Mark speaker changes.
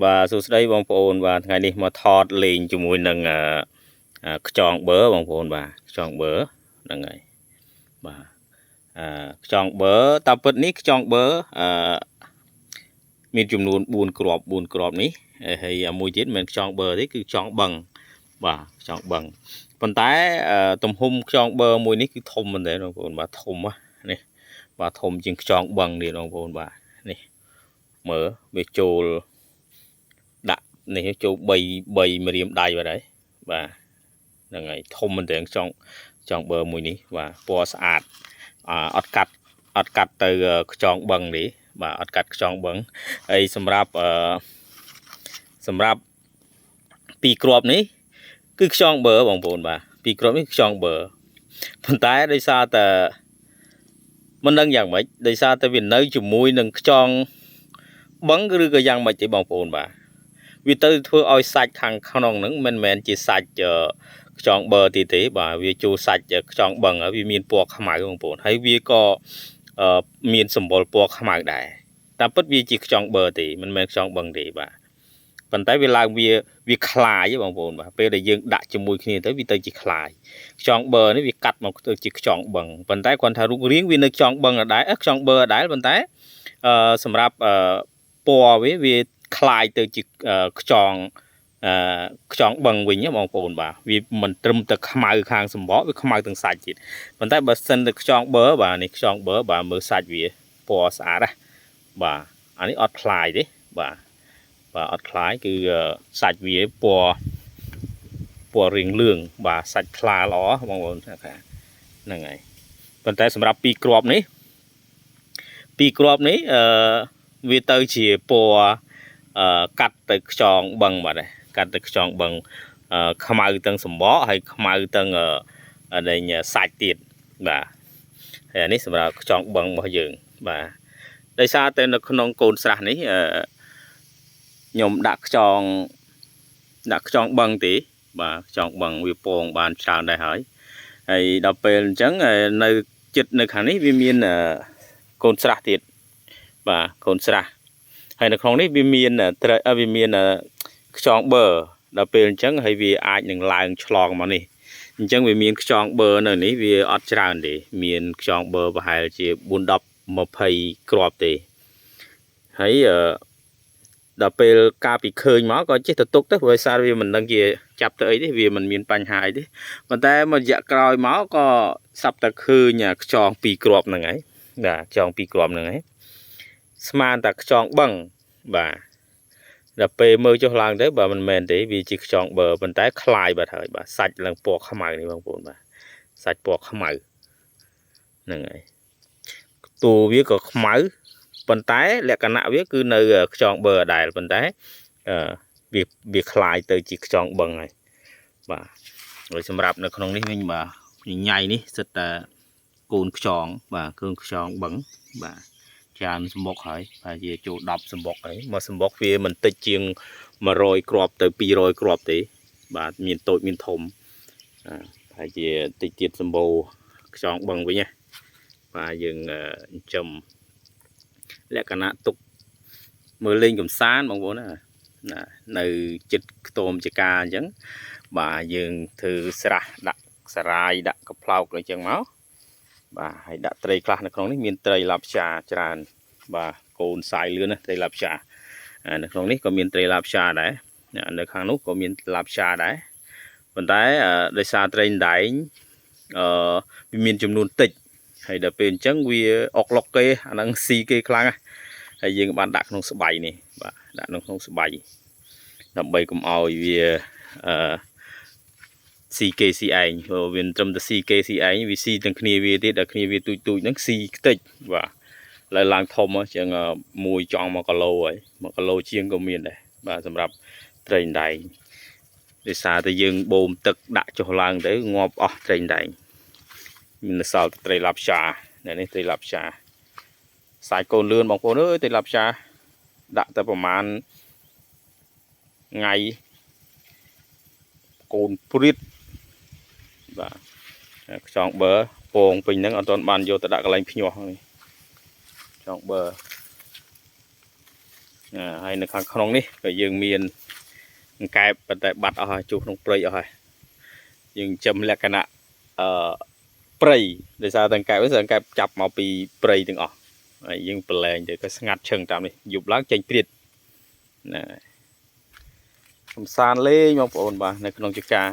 Speaker 1: បាទសួស្តីបងប្អូនបាទថ្ងៃនេះមកថតលេងជាមួយនឹងអឺអឺខ្យងបឺបងប្អូនបាទខ្យងបឺហ្នឹងហើយបាទអឺខ្យងបឺតាមពិតនេះខ្យងបឺអឺមានចំនួន4គ្រាប់4គ្រាប់នេះហើយមួយទៀតមិនមែនខ្យងបឺទេគឺខ្យងបឹងបាទខ្យងបឹងប៉ុន្តែទំហំខ្យងបឺមួយនេះគឺធំមែនទេបងប្អូនបាទធំនេះបាទធំជាងខ្យងបឹងនេះបងប្អូនបាទនេះមើលវាចូល ដាក់នេះចូល3 3ម្រាមដៃបាត់ហើយបាទហ្នឹងហើយធំមែនទែនចង់ចង់បើមួយនេះបាទពណ៌ស្អាតអត់កាត់អត់កាត់ទៅខ្យងបឹងនេះបាទអត់កាត់ខ្យងបឹងហើយសម្រាប់អឺសម្រាប់ពីរគ្រាប់នេះគឺខ្យងបើបងប្អូនបាទពីរគ្រាប់នេះខ្យងបើប៉ុន្តែដោយសារតែមិនដឹងយ៉ាងម៉េចដោយសារតែវានៅជាមួយនឹងខ្យងបឹងឬក៏យ៉ាងម៉េចទេបងប្អូនបាទ វាទៅធ្វើឲ្យសាច់ខាងក្នុងហ្នឹងមិនមែនជាសាច់ខ្យងបឺទីទេបាទវាចូលសាច់ខ្យងបឹងហើយវាមានពណ៌ខ្មៅបងប្អូនហើយវាក៏មានសម្បុរពណ៌ខ្មៅដែរតាមពិតវាជាខ្យងបឺទេមិនមែនខ្យងបឹងទេបាទប៉ុន្តែវាឡើងវាវាคล้ายបងប្អូនបាទពេលដែលយើងដាក់ជាមួយគ្នាទៅវាទៅជាคล้ายខ្យងបឺនេះវាកាត់មកទៅជាខ្យងបឹងប៉ុន្តែគាត់ថារូបរាងវានៅខ្យងបឹងដដែលខ្យងបឺដដែលប៉ុន្តែអឺសម្រាប់អឺពណ៌វាវាคล้ายទៅជាខ្យងអឺខ្យងបឹងវិញបងប្អូនបាទវាមិនត្រឹមតែខ្មៅខាងសម្បកវាខ្មៅទាំងសាច់ទៀតប៉ុន្តែបើសិនតែខ្យងបឺបាទនេះខ្យងបឺបាទមើលសាច់វាពណ៌ស្អាតណាបាទអានេះអត់ខ្លាយទេបាទបាទអត់ខ្លាយគឺសាច់វាពណ៌ពណ៌រៀងលឿងបាទសាច់ថ្លាល្អបងប្អូនថាហ្នឹងហើយប៉ុន្តែសម្រាប់ពីរគ្រាប់នេះពីរគ្រាប់នេះអឺវាទៅជាពណ៌អឺកាត់ទៅខ្យងបឹងបាទកាត់ទៅខ្យងបឹងខ្មៅទាំងសម្បកហើយខ្មៅទាំងអីសាច់ទៀតបាទហើយអានេះសម្រាប់ខ្យងបឹងរបស់យើងបាទដោយសារតែនៅក្នុងកូនស្រះនេះអឺខ្ញុំដាក់ខ្យងដាក់ខ្យងបឹងទេបាទខ្យងបឹងវាពងបានច្រើនដែរហើយហើយដល់ពេលអញ្ចឹងនៅចិត្តនៅខាងនេះវាមានកូនស្រះទៀតបាទកូនស្រះហើយនៅក្នុងនេះវាមានត្រីវាមានខ្យងបឺដល់ពេលអញ្ចឹងហើយវាអាចនឹងឡើងឆ្លងមកនេះអញ្ចឹងវាមានខ្យងបឺនៅនេះវាអត់ច្រើនទេមានខ្យងបឺប្រហែលជា4 10 20គ្រាប់ទេហើយដល់ពេលកាលពីឃើញមកក៏ចេះទៅទុកទៅព្រោះសារវាមិនដឹងជាចាប់ទៅអីទេវាមិនមានបញ្ហាអីទេប៉ុន្តែមួយរយៈក្រោយមកក៏សັບតែឃើញខ្យងពីរគ្រាប់ហ្នឹងហើយបាទខ្យងពីរគ្រាប់ហ្នឹងហើយស្មានតែខ្យងបឹងបាទដល់ពេលមើលចុះឡើងទៅបើមិនមែនទេវាជាខ្យងបឺប៉ុន្តែคล้ายបាត់ហើយបាទសាច់ឡើងពណ៌ខ្មៅនេះបងប្អូនបាទសាច់ពណ៌ខ្មៅហ្នឹងហើយតួវាក៏ខ្មៅប៉ុន្តែលក្ខណៈវាគឺនៅខ្យងបឺដែរប៉ុន្តែអឺវាវាคล้ายទៅជាខ្យងបឹងហើយបាទហើយសម្រាប់នៅក្នុងនេះវិញបាទញ៉ៃនេះសិតតែកូនខ្យងបាទកូនខ្យងបឹងបាទច្រើនសម្បុកហើយបាទជាចូល10សម្បុកហើយមកសម្បុកវាមិនតិចជាង100គ្រាប់ទៅ200គ្រាប់ទេបាទមានតូចមានធំហើយជាតិចទៀតសម្បូរខ្យងបឹងវិញណាបាទយើងចិញ្ចឹមលក្ខណៈទុកមើលលេងកំសាន្តបងប្អូនណាណានៅចិត្តខ្ទមចកាអញ្ចឹងបាទយើងធ្វើស្រះដាក់សារាយដាក់កប្លោកអញ្ចឹងមកបាទហើយដាក់ត្រីខ្លះនៅក្នុងនេះមានត្រីឡាប់ចាច្រើនបាទកូនសាយលឿនណាត្រីឡាប់ចានៅក្នុងនេះក៏មានត្រីឡាប់ចាដែរនៅខាងនោះក៏មានឡាប់ចាដែរប៉ុន្តែដោយសារត្រីដែងអឺវាមានចំនួនតិចហើយដល់ពេលអញ្ចឹងវាអុកលុកគេអាហ្នឹងស៊ីគេខ្លាំងណាហើយយើងបានដាក់ក្នុងស្បៃនេះបាទដាក់នៅក្នុងស្បៃដើម្បីកុំឲ្យវាអឺស៊ីគេស៊ីឯងព្រោះវាត្រឹមតែស៊ីគេស៊ីឯងវាស៊ីទាំងគ្នាវាទៀតដល់គ្នាវាទូចទូចហ្នឹងស៊ីខ្ទេចបាទឡើយឡើងធំជាងមួយចង់1គីឡូហើយ1គីឡូជាងក៏មានដែរបាទសម្រាប់ត្រីដែងដោយសារតែយើងបូមទឹកដាក់ចុះឡើងទៅងាប់អស់ត្រីដែងមានសល់ត្រីឡាប់ចានេះត្រីឡាប់ចាសាយកូនលឿនបងប្អូនអើយត្រីឡាប់ចាដាក់តែប្រហែលថ្ងៃកូនព្រិតបាទខ្យងបឺពងពេញហ្នឹងអត់ទាន់បានយកទៅដាក់កន្លែងភ្ញាស់នេះខ្យងបឺ ហើយនៅខាងក្នុងនេះក៏យើងមានអង្កែបប៉ុន្តែបាត់អស់ហើយជួសក្នុងព្រៃអស់ហើយយើងចិញ្ចឹមលក្ខណៈអឺព្រៃដោយសារតែអង្កែបនេះអង្កែបចាប់មកពីព្រៃទាំងអស់ហើយយើងប្រឡែងទៅក៏ស្ងាត់ឈឹងតាមនេះយប់ឡើងចេញព្រាតណាកំសាន្តលេងបងប្អូនបាទនៅក្នុងចការ